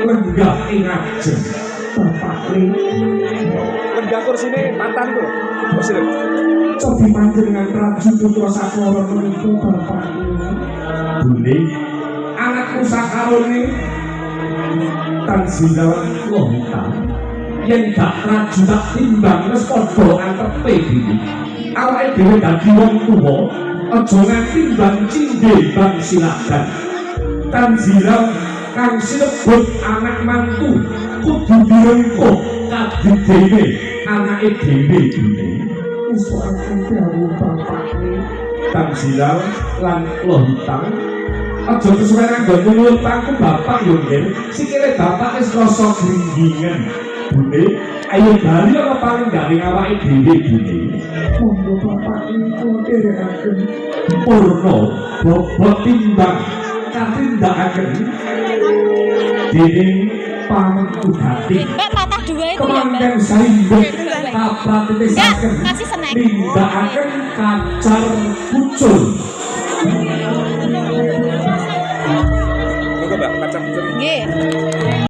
Lenggah ing ngajeng bapake. Lenggah kursine mantan lho. Kursi lho. Cobi panjenengan Raju putra Sakara menika, bapake. Bune, anakku sakarone Tanzila Lohita, yen gak raju tak timbang wis padha antepe dhewe. Awake dhewe dadi wong tuwa aja nganti bang cindhe bang siladan. Tanzila kang sinebut anak mantu kudu direngkuh kadidene anake dhewe, Bune. Ngestuaken dawuh bapake. Tanzila lan Lohita, aja kesuwen anggonmu nyuwun pangku bapak yo, nggih. Sikile bapak wis rasa gringgingen. Bune, ayo bali ana paling awake dhewe, Bune. Monggo, bapak, kula dherekaken. Purna bobot timbang katindakaken dening pamengku gati. Mbak, patah dua itu ya, Mbak? Kemanten saindek Enggak, kapratitisaken kasih snack. Nindakaken kacar kucul.